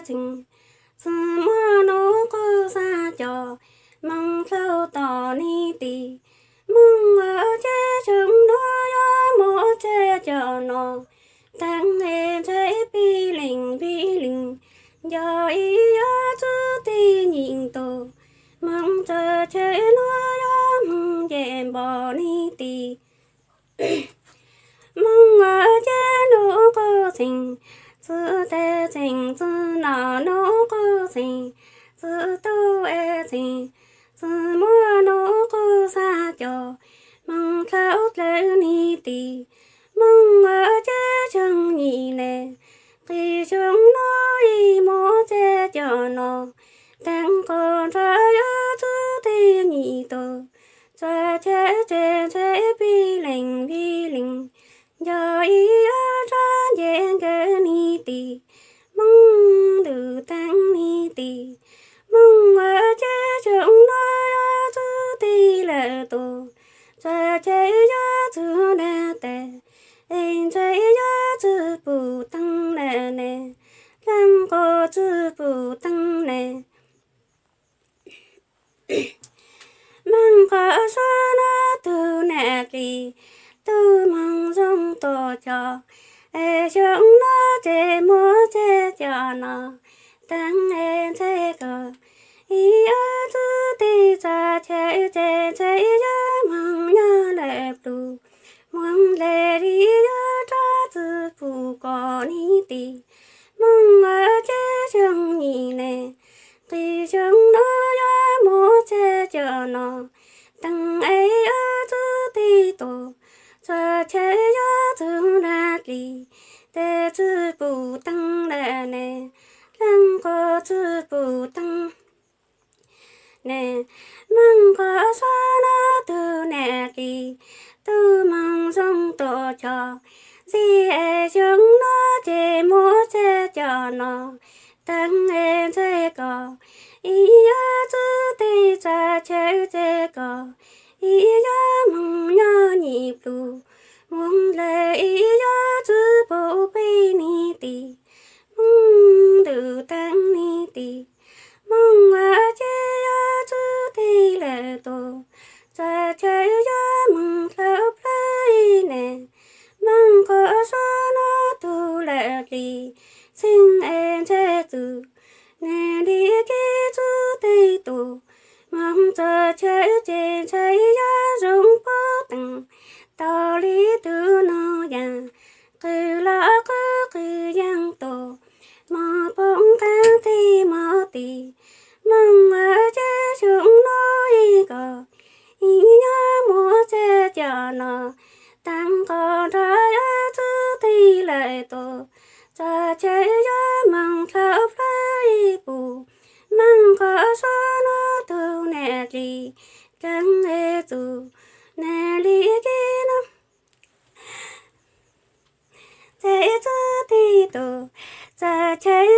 txheem, txwm muaj nub qub xav cov, moog dlhau tom nib tis. Moog ua ceb xyoo nuav yuav muab ceb cov no, teeb es ntsheb pij leeg pij leeg, nco ib yuav txwv teg nyim tus. Moog txog chaw nuav yuav moog nce npo nib tis. Moog ua ceb nub qub txheem, txwv teg txheem txwv nom nub qub txheem, txwv tub es txheem, txwm muaj nub qub xav cov, moog dlhau dlawg nib tis. Moog ua ceb xyoo nyim ne, qis xyoo nuav ib muab ceb cov no, teeb qub nrov yuav txwv teg nyim tus. Txog chaw tsev ntsheb pij leeg pij leeg, nco ib yuav rov nce nkawd nib tis. Moog lug teeb nib tis. Moog ua ceb xyoo nuav yuav txwv teg lawm tus. Txog chaw yuav txwv nab tes, es ntsheb yuav txwv pum teeb lawm ne, leej qub txwv pum teeb ne. Moog qhov suav nuav tug nam dlis, tug moog zoo tuam cov, es xyoo nuav ces muab ceb cov no, teeb es ntsheb koj ib yuav txwv teg. Txog chaw tsev ntsheb yuav moog nyob lawm plug, moog le li yuav rov txwv pum koj nib tis. Moog ua ceb xyoo nyim ne, qis xyoo nuav yuav muab ceb cov no, teeb es yuav txwv teg tus. Txog chaw yuav txwv nab dlis, tes txwv pum teeb lawm ne, leej qub txwv pum teeb ne. Moog qhov suav nuav tug nam dlis, tug moog zoo tuam cov, txij es xyoo nuav ces muab ceb cov no, teeb es ntsheb koj ib yuav txwv teg. Txog chaw tsev koj ib yuav moog nyob nyim plug, moog le ib yuav txwv pum peb nib tis. Moog lug teeb nib tis. Moog ua ceb yuav txwv teg lawm tus. Txog chaw yuav moog dlhau plawg ib ne, moog qhov suav nuav tug nam dlis, txheej es ntsheb txwv, nam dlis kev txwv teg tus. Moog txog chaw ces ntsheb yuav zoo pum teeb, tau li tug nuj yaas, qw los qw qw yeej tus, moog pum qaab teg mog tis. Moog ua ceb xyoo nuav ib koj ib yuav muab ceb cov no, teeb qub nrov yuav txwv teg lawm tus. Txog chaw yuav moog dlhau plawg ib pum, moog qhov suav nuav tug nam dlis, keeb es txwv, nam dlis kev nuj, ntsheb txwv teg tus. Txog chaw